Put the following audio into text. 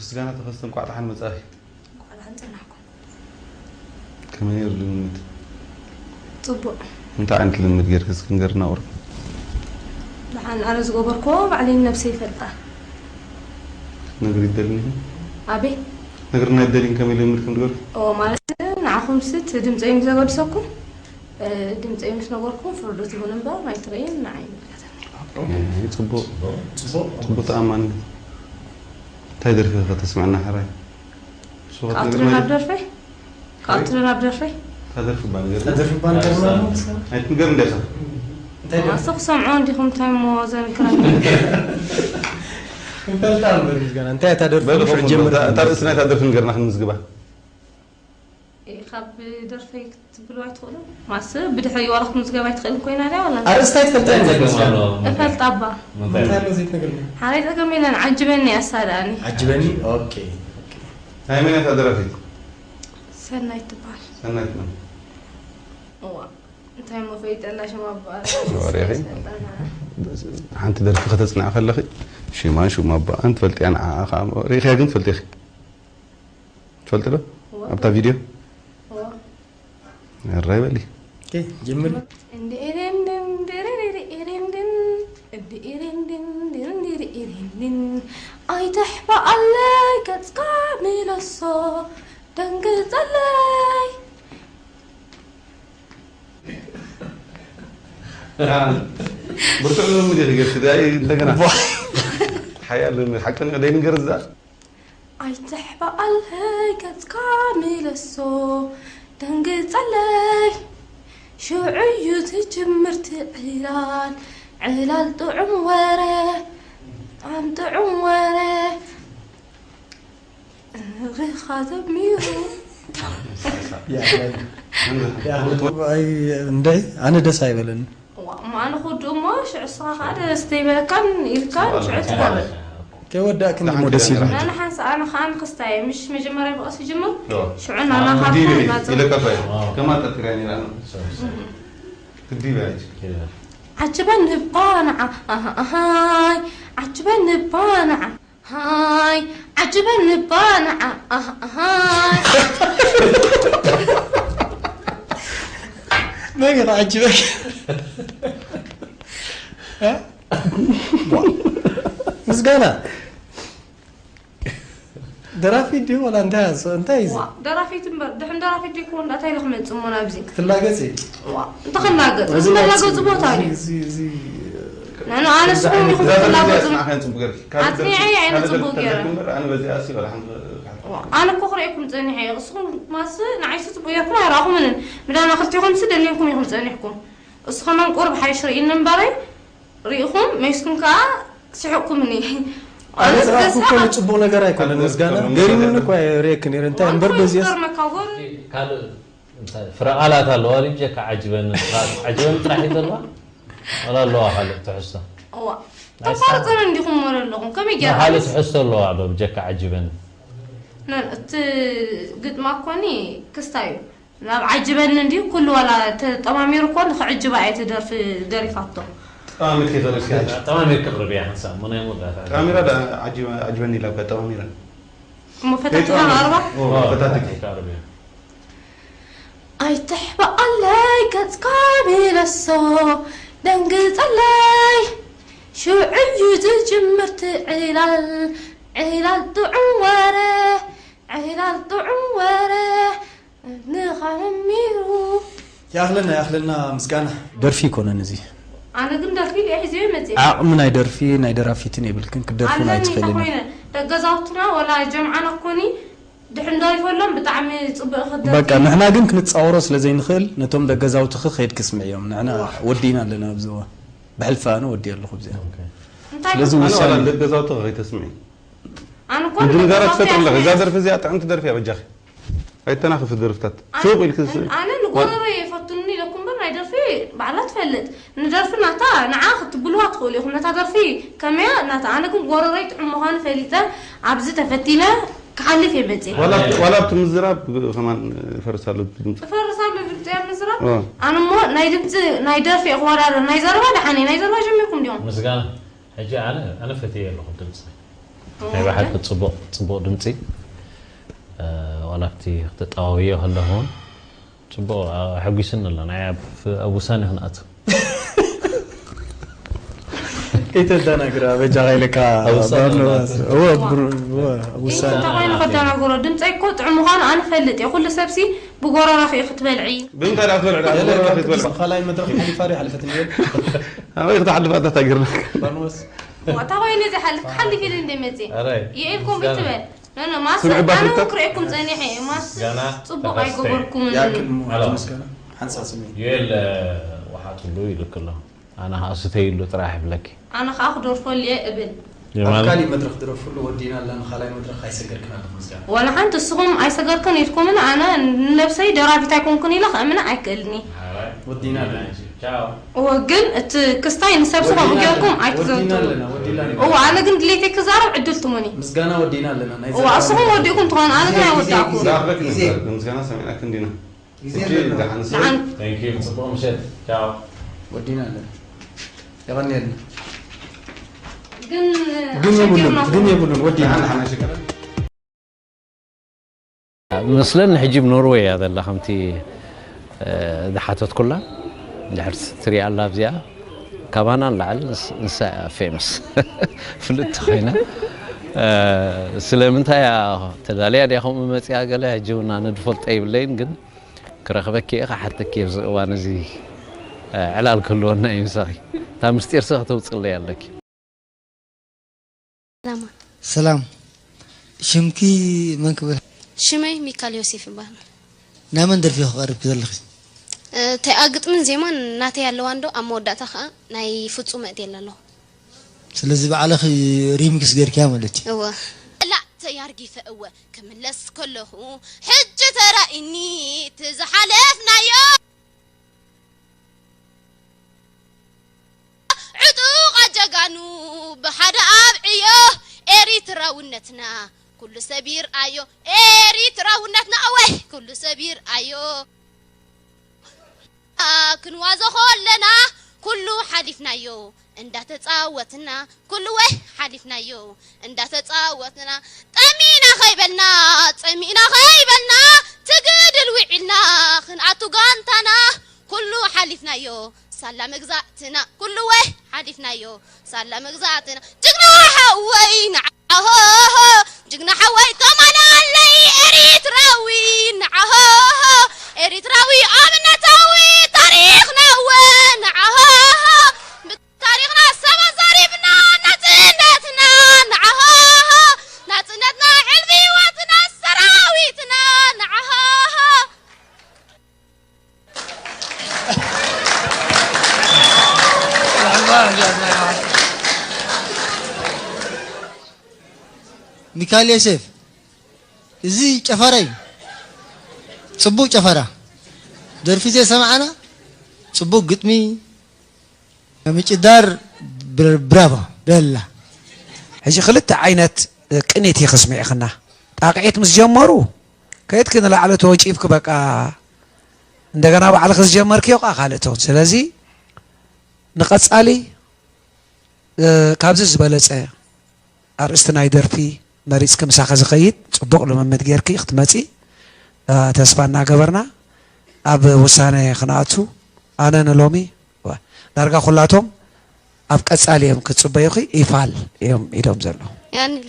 ምስጋና ተኸስተ፣ እንቋዕ ደሓን መጻእኺ። እንቋዕ ደሓን ጸናሕኩም። ከመይ ነይሩ ልምምድ? ጽቡቕ። እንታይ ዓይነት ልምምድ ጌርኪ እስኪ ንገርና ቁሩብ? ደሓን ኣነ ዝገበርክዎ ባዕለይ ነብሰይ ይፈልጣ። ክትነግሪ ይደልኒ ኢኺ? ኣበይ? ነግርና ይደልኝ ከመይ ልምምድ ከም ትገብሪ? ኦ ማለት ንዓኹም ስት ድምፀይ ምስ ዘገድሰኩም እ፣ ድምፀይ ምስ ነገርኩም ፍርዱ ትሁን እምበር ኣይትርእይን ንዓይ ይምልከተኒ። እ፣ ጽቡቕ ጽቡቕ ጽቡቕ ተኣማኒ። እንታይ ደርፊ ከተስምዕና ሕራይ? ንሱ ክኣቱ ክትነግርና ናብ ደርፈይ ክኣቱ ናብ ደርፈይ ታደርፊ እባ ነገር ተደርፍባ ንገርና ኣይትንገር እንዴኻ? እንታይ ደርፊ ማሰ ክሰምዖ እንዲኹም እንታይ እሞ ዘንክረኒ እንፈልጣ እምበር ምስጋና እንታይ እታ ደርፊ በሉ ድሕሪ ጀምር እታ ርእሲ ናይታ ደርፊ ንገርና ክንምዝግባ። እ፣ ካብ ደርፈይ ክትብሉ ኣይትኽእሉ ማሰ ብድሕሪ ዋላ ክትምዝገብ ኣይትኽእል ኮይና ድያ ዋላ ኣርእስታ ይትፈልጣ እንታይ ጸገም ኣሎ? እፈልጣ እባ እንታይ? እንታይ ኣሎ ዘይትነግርና ሓረይ ጸገም የለን ዓጅበኒ ኣሳዳኒ ዓጅበኒ ኦኬ ናይ መን እያ እታ ደራፊት? ሰናይ ትበሃል ሰናይት መን? እዋ እንታይ እሞ ፈይጠላ ሽማ በሃል ወሬኺ? ሓንቲ ደርፊ ከተጽንዓ ከለኺ ሽማን ሽማ ኣቦኣን ትፈልጥያ፣ ንዓኣ ከዓ ሪኢኽያ ግን ትፈልጢ ኢኺ። ትፈልጢ ዶ? ኣብታ ቪድዮ ራይ በሊ። ጀምር ኣይትሕባ ኣለይ ገጽካ ሚለሶ ደንግጸለይ ብርቱዕ ልምምድ ኢኺ ጌርኪ፣ ዳይ እንደገና ሓያል ልምምድ፣ ሓቂ ደይንገር እዛ ኣይትሕባ ኣለይ ገጽካ ሚለሶ ደንግጸለይ ሽዑ እዩ ዝጅምር እቲ ዕላል ዕላል ጥዑም ወረ ጥዑም ጥዑም ወረ እግኻ ዘሚሩ እንደይ ኣነ ደስ ኣይበለኒ እሞ ኣነ ክውድእ እሞ ሽዑ እስኻ ከዓ ደስ ዘይበለካን ኢልካን ሽዑ ትገብር ከይወዳእክን እሞ ደስ ይብል ኣነ ሓንሳ ኣነ ከዓ ንክስታየ ምሽ መጀመርያ ብቐስ ይጅምር ሽዑ ኢለቀፈ ከማ ጠርጥርያ ነራ ክዲበ ዓጅበኒ እባ ንዓ ኣሃይ ዓጅበኒ እባ ንዓ ሃይ ዓጅበኒ እባ ንዓ ኣሃይ መን እዩ ክዓጅበክ ምስጋና ደራፊት ድዩ ወላ እንታይ እዩ እዚ? ደራፊት እምበር ድሕን ደራፊት ድዩ ክውን እንታይ ኢሉ ክመጽእ እሞ ናብዚ ክትላገጽ እዩ እንተ ክላገጽ እዚ መላገጹ ቦታ እዩ ንሕና ኣነ ንስኹም ኢኹም ክትላገጹ ኣጽኒዐ እየ ንጽቡቅ ገይረ ኣነ እኮ ክርእየኩም ጸኒሐ እየ እስኹም ማስ ንዓይሲ ጽቡቅ ጌርኩም ኣይረኣኹምንን ምዳና ክልቲኹም ሲ ደሊልኩም ኢኹም ጸኒሕኩም እሱ ከማን ቁርብ ሓይሽ ርእይኒ እምበረይ ርኢኹም መይስኩም ከዓ ስሕቅኩምኒ ኣነ ስራሕኩ እኮ ንፅቡቅ ነገር ኣይኮነን ምስጋና ገሪሙኒ እኮ ርእየክ ነይረ እንታይ እምበር በዚያስ ካልእ ፍረ ቃላት ኣለዋ ድዩ ብጀካ ዓጅበኒ ዓጅበኒ ጥራሕ እዩ ዘለዋ ዋላ ኣለዋ ካልእ ትሕዝቶ ተቋርፀን እንዲኹም ወረ ኣለኹም ከመይ ገይራ ካልእ ትሕዝቶ ኣለዋ ዶ ብጀካ ዓጅበኒ እቲ ግጥማ ኮኒ ክስታ እዩ ናብ ዓጅበኒ እንድዩ ኩሉ ዋላ ተጠማሚሩ እኮ ንክዕጅባ እየ ትደርፊ ደሪፋቶ ጠማሚርኪ ተረስኪ ጠማሚርኪ ቅርብያ ሓንሳብ እሞ ናይ መወዳእታ ጠማሚራ ዓጅበኒ ኢላ እኮ ጠማሚራ እሞ ፈታትና ኣርባ ፈታትኪ ኣይትሕባኣለይ ገጽካ ሚለሶ ደንግጸለይ ሽዑ እዩ ዝጅምር ትዕላል ዕላል ጥዑም ወረ ዕላል ጥዑም ወረ ንኻመሚሩ ያኽልና ያኽልና ምስጋና ደርፊ ይኮነን እዚ ኣነ ግን ደርፊ እየ ሒዘዮ መፅእ ዓቕሚ ናይ ደርፊ ናይ ደራፊትን የብልክን ክትደርፍን ኣይትኽእልን ኮይነ ደገዛውትና ወላ ጀምዓና ኮኒ ድሕን ደሪፈሎም ብጣዕሚ ፅቡቅ ክደርፊ በቃ ንሕና ግን ክንፃወሮ ስለ ዘይንኽእል ነቶም ደገዛውትኺ ከይድ ክስምዕዮም ንሕና ወዲእና ኣለና ኣብዚ እዋን ብሕልፊ ኣነ ወዲእ ኣለኹ ኣብዚኣ ስለዚ ውሳነ ደገዛውትኺ ከይተስምዒ ኣነ እኮ ንደገዛውቲ ትፈጥሪ ኣለኺ እዛ ደርፊ እዚኣ ጥዕምቲ ደርፊ እያ በጃኺ ኣይተናኽፊ ደርፍታት ሱቕ ኢልኪ ኣነ ንጎረሮ የፈቱኒ ኢለኩም በር ናይ ደርፊ ባዕላ ትፈልጥ ንደርፊ ናታ ንዓ ክትብልዋ ትኽእሉ ኢኹም ነታ ደርፊ ከመያ ናታ ኣነ ግን ጎረሮይ ጥዑም ምዃኑ ፈሊጠ ኣብዚ ተፈቲነ ክሓልፍ እየ መፅእ ዋላ ኣብቲ ምዝራብ ከማን ፈርስ ኣሎ ድምፂ ፈርስ ኣሎ ድምፂ እያ ምዝራብ ኣነ እሞ ናይ ድምፂ ናይ ደርፊ እየ ክወዳደር ናይ ዘረባ ደሓነ ናይ ዘረባ ጀሚርኩም ዲኹም ምስጋና ሕጂ ኣነ ኣነ ፈትየ ኣለኹ ድምፂ ናይ ብሓቂ ጽቡቕ፣ ጽቡቕ ድምጺ። እ፣ ዋላ ኣብቲ ክተጠዋውዮ ከለኹ እውን ጽቡቕ፣ እ፣ ኣሐጒስኒ ኣሎ። ናይ ኣብ፣ ኣብ ውሳኔ ክንኣቱ። ከይተደናግራ በጃኻ ኢለካ። ኣብ ውሳኔ ባኖ ክንኣቱ። እወ፣ ብሩ-፣ እወ፣ ኣብ ውሳኔ። እንተ ኾይኑ ከደናግሮ፣ ድምፀይ እኮ ጥዑም ምዃኑ ኣነ እፈልጥ እየ። ኩሉ ሰብሲ ብጎረራኺ እዩ ክትበልዒ። ብምንታይ ደኣ ክትበልዕ ደኣ? ገለ ብጎረራኺ ካብ ክትበልዕ። ካልኣይ መድረኽ ሓሊፋ ዶ ይሓለፈት እኒኦ? ኣበይ ክትሓልፍ ኣታ ታገርና? ባኖስ። ዋታ ኾይኑ እዚ ሓልፍ፣ ክሓልፍ ኢለ እንደ መፅእ። ኣረ፣ ይኤልኩም ምስጋና። ይትበል። ኖ፣ ኖ፣ ማስ-፣ ስምዒ ባስ ኣነ ይታ-፣ እውን ክርእየኩም ጸኒሐ እየ። ማስ-፣ ጋና ጽቡቕ ተኸስተ። ኣይገበርኩምን። ያክል ሙ-፣ ኣሎ። ምስጋና ሓንሳብ ስምዒ። ዮኤል፣ እ፣ ውሓት ሁሉ ይልክ ኣሎ። ኣነ ኸኣ ስተይሉ ጥራሕ ይብለኪ። ኣነ ኸኣ ክደርፈሉ እየ እብል። ኣብ የማነ? ካሊእ መድረኽ ድረፍሉ ወዲና ኣለና፣ ካልኣይ መድረኽ ኣይሰገርክን ኣለኹ ምስጋና። ዋላ ሓንቲ እስኹም ኣይሰገርክን ኢልኩምን ኣነ ንነብሰይ ደራፊት ኣይኮንኩን ኢለ ከእምና ኣይክእልኒ። ሓራይ። ወዲና ኣለና። ቻው። እወ፣ ግን እቲ ክስታይ ንሰብ ስኹም ወዲና ጌርኩም ኣለና፣ ወዲና ኣይትዘንትዉ። ኣለና፣ ወዲና ኣለና። እወ፣ ኣነ ግን ድሌተይ ክዛረብ ዕድል ትሙኒ። ምስጋና ወዲና ኣለና፣ ናይ እወ፣ ዘረባ እስኹም መድረኽ። ወዲእኩም ትኾኑ፣ ኣነ ግን ግዜ፣ ኣይወዳእኩን። ግዜ፣ ግዜ። ምስጋና ሰሚዕናክ እንዲና። ግዜ ሕጂ ኣለና። ደሓን ስሩ። ደሓን። Thank you፣ ጽቡቕ ምሸት። ቻው። ወዲና ኣለና። የቐንየልና። ግን ግን የብሉን፣ ኣሸጊርናኹም። ግን የብሉን፣ ወዲና። ደሓን፣ ደሓን፣ ኣሸጊርና። መስለኒ ሕጂ ኣብ ኖርወይ እያ ዘላ፣ ከምቲ፣ እ፣ ዝሓተትኩላ። እንድሕር ትሪኣ ኣላ ኣብዚኣ፣ ካባና ንላዕሊ ንስ-፣ ንሳ እያ ፌመስ። ፍልጥቲ ኮይና። እ፣ ስለምንታይ እያ ተዳልያ ድያ ከምኡ መፂኣ ገለ፣ ሕጂ እውን ኣነ ዝፈልጦ የብለይን፣ ግን ክረኽበኪ እየ፣ ክሓተኪ እየ ኣብዚ እዋን እዚ፣ እ፣ ዕላል ክህልወና እዩ ምሳኺ። እታ ምስጢርሲ ከተውፅለይ ኣለኪ። ሰላማ። ሰላም። ሽምኪ መን ክብል? ሽመይ ሚካል ዮሴፍ ይበሃል። ናይ መን ደርፊ ክቐርብኪ ዘለኺ? እ፣ እቲኣ ግጥምን ዜማን ናተይ ኣለዋ እንዶ፣ ኣብ መወዳእታ ኸኣ ናይ ፍጹም መእትየላ ኣለኹ። ስለዚ ባዕልኺ ሪሚክስ ገይርክያ ማለት እዩ። እወ። ላእ ተያርጊፈ እወ ክምለስ ከለኹ፣ ሕጂ ተራኢኒ እቲ ዝሓለፍናዮ። ዕጡቓት ጀጋኑ ብሓደ ኣብዕዮ፣ ኤሪትራውነትና ኩሉ ሰብ ይርኣዮ፣ ኤሪትራውነትና እወይ ኩሉ ሰብ ይርኣዮ። ክንዋዞ ከለና ኩሉ ሓሊፍናዮ፣ እንዳተጻወትና ኩሉ ወይ ሓሊፍናዮ፣ እንዳተጻወትና ጠሚና ከይበልና፣ ጸሚእና ከይበልና፣ ትግድል ውዒልና ክንኣቱ ጋንታና፣ ኩሉ ሓሊፍናዮ ሳላ መግዛእትና፣ ኩሉ ወይ ሓሊፍናዮ ሳላ መግዛእትና። ጅግና ሓወይ ንዓሆሆ፣ ጅግና ሓወይ ተማላለይ ኤሪትራዊ ንዓሆሆ፣ ኤሪትራዊ ኣብነታዊ ታሪኽና ወ ንዓሆሆ። ታሪኽና ሰብ ኣዛሪብና ናጽነትና ንዓሆሆ፣ ናጽነትና ሕልሚ ህይወትና ሰራዊትና ንዓሆሆ። ሚካኤል ዮሴፍ፣ እዚ ጨፈራ እዩ። ጽቡቕ ጨፈራ። ደርፊ ዘይሰማዕና፣ ጽቡቕ ግጥሚ፣ ምጭዳር፣ ብር-፣ ብራቮ፣ በላ። ሕጂ ክልተ ዓይነት ቅኒት እዩ ከስሚዕኽና። ጣቕዒት ምስ ጀመሩ፣ ከይድኪ ንላዕሊ ተወጪፍኪ፣ በቃ፣ እንደገና ባዕልኺ ዝጀመርክዮ ኸዓ ካልእ ትኹን። ስለዚ፣ ንቐጻሊ፣ እ፣ ካብዚ ዝበለጸ ኣርእስቲ ናይ ደርፊ መሪጽኪ ምሳኺ ዝኸይድ ጽቡቕ ልምምድ ጌርኪ ክትመጺ፣ እ፣ ተስፋ እናገበርና ኣብ ውሳነ ክንኣቱ፣ ኣነ ንሎሚ፣ ወ-፣ ዳርጋ ኩላቶም ኣብ ቀጻሊ እዮም ክጽበዩኺ፣ ይፋል እዮም ኢዶም ዘለዉ። ያንሊ።